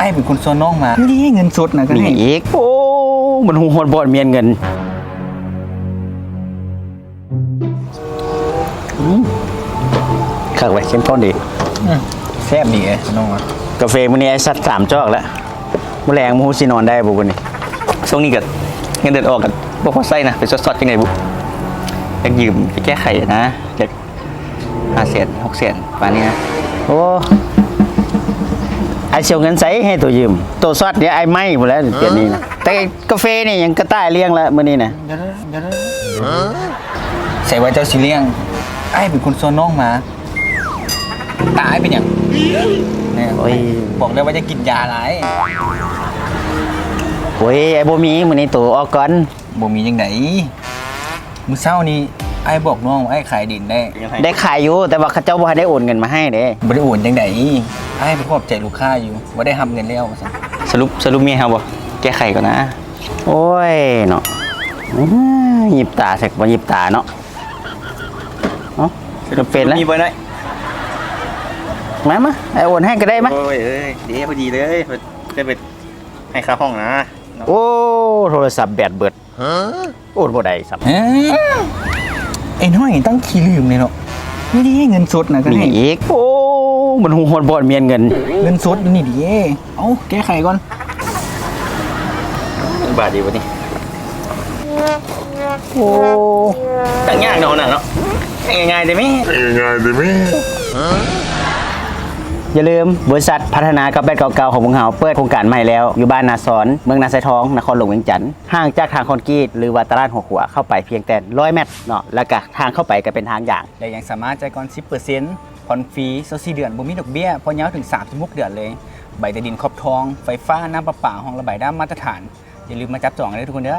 ອ້າຍເປັນຄົນຊວນນ້ອງມາ. ນີ້ເງິນສົດນະ ກໍໃຫ້ອີກ. ໂອ້ ມັນຮູ້ຮອດບ່ອນມີເງິນ. ອືມ ຄັກເວີຍ ເຂັ້ມຂຸ້ນດີ. ອືມ ແຊບດີເອີຍນ້ອງ. ກາເຟມື້ນີ້ອ້າຍຊັດສາມຈອກແລ້ວ. ມື້ແລງບໍ່ຮູ້ຊິນອນໄດ້ບໍ່ມື້ນີ້. ຊ່ວງນີ້ກໍເງິນເດືອນອອກ ກໍບໍ່ພໍໃຊ້ນະ, ໄປຊອດໆ ຈັ່ງໃດບຸ. ຢາກຢືມໄປແກ້ໄຂນະ, ຢາກຫ້າແສນ ຫົກແສນ ປານນີ້ນະ. ໂອ້ ອ້າຍຊິເອົາເງິນໃສໃຫ້ໂຕຢືມ? ໂຕຊອດນີ້ອ້າຍໄໝ້ພຸ້ນແຫຼະ ດຽວນີ້ນະ. ແຕ່ກາເຟນີ້ຍັງກະຕ່າຍລ້ຽງລະມື້ນີ້ນະ. ໃສວ່າເຈົ້າຊິລ້ຽງ? ອ້າຍເປັນຄົນຊວນນ້ອງມາ. ຕາຍເປັນຫຍັງ? ໂອ້ຍ ບອກແລ້ວວ່າຢ່າກິນຢາຫຼາຍ. ໂອ້ຍ ອ້າຍບໍ່ມີ, ມື້ນີ້ໂຕອອກກ່ອນ. ບໍ່ມີຈັ່ງໃດ? ມື້ເຊົ້ານີ້ອ້າຍບອກນ້ອງວ່າອ້າຍຂາຍດິນໄດ້. ໄດ້ຂາຍຢູ່, ແຕ່ວ່າເຂົາເຈົ້າບໍ່ທັນໄດ້ໂອນເງິນມາໃຫ້ເດ້. ບໍ່ໄດ້ໂອນຈັ່ງໃດ? ອ້າຍໄປຂອບໃຈລູກຄ້າຢູ່ ວ່າໄດ້ຮັບເງິນແລ້ວວ່າຊັ້ນ. ສະຫຼຸບ ສະຫຼຸບມີໃຫ້ເຮົາບໍ່? ແກ້ໄຂກ່ອນນະ. ໂອ້ຍເນາະ ຍິບຕາໃສ່ບໍ່ຍິບຕາເນາະ. ເອົ້າ ສະຫຼຸບ ເປັນແລ້ວ ມີບໍ່ນ້ອຍ? ມາ ມາ ອ້າຍໂອນໃຫ້ກໍໄດ້ມາ. ໂອ້ຍ ເອີຍ ເດ້ ພໍດີເລີຍ ຈະໄປໃຫ້ຄ່າຫ້ອງນະ. ໂອ້ ໂທລະສັບແບດເບີດ. ຮະ? ໂອນບໍ່ໄດ້ຊ້ຳ. ເອີ ໄອ້ນ້ອຍຕັ້ງຂີ້ລືມເລີຍເນາະ. ນີ້ເດ້ ເງິນສົດນະ ກໍໃຫ້ອີກ. ໂອ້ ມັນຮູ້ຮອດບ່ອນມີເງິນ. ເງິນສົດນີ້ເດ້. ເອົ້າ ແກ້ໄຂກ່ອນ. ບາດດີບໍ່ນີ້? ໂອ້ ຕັ້ງຍາກເນາະ ເນາະ ງ່າຍໆ ເດ້ແມ່. ງ່າຍໆ ເດ້ແມ່. ຢ່າລືມ, ບໍລິສັດພັດທະນາເກົ້າແປດເກົ້າເກົ້າຂອງພວກເຮົາເປີດໂຄງການໃໝ່ແລ້ວ ຢູ່ບ້ານນາຊອນ ເມືອງນາຊາຍທອງ ນະຄອນຫຼວງວຽງຈັນ. ຫ່າງຈາກທາງຄອນກຣີດ ຫຼືວ່າຕະຫຼາດຫົວຂົວເຂົ້າໄປພຽງແຕ່ຮ້ອຍແມັດເນາະ, ແລ້ວກະທາງເຂົ້າໄປກະເປັນທາງຢາງ ແລະຍັງສາມາດຈ່າຍກ່ອນສິບເປີເຊັນ, ຜ່ອນຟຣີຊາວສີ່ເດືອນ ບໍ່ມີດອກເບ້ຍ, ຜ່ອນຍາວເຖິງສາມສິບຫົກເດືອນເລີຍ. ໃບຕາດິນຂອບທອງ, ໄຟຟ້າ, ນ້ຳປະປາ, ຫ້ອງລະບາຍນ້ຳມາດຕະຖານ. ຢ່າລືມມາຈັບຈອງເດີທຸກຄົນເດີ.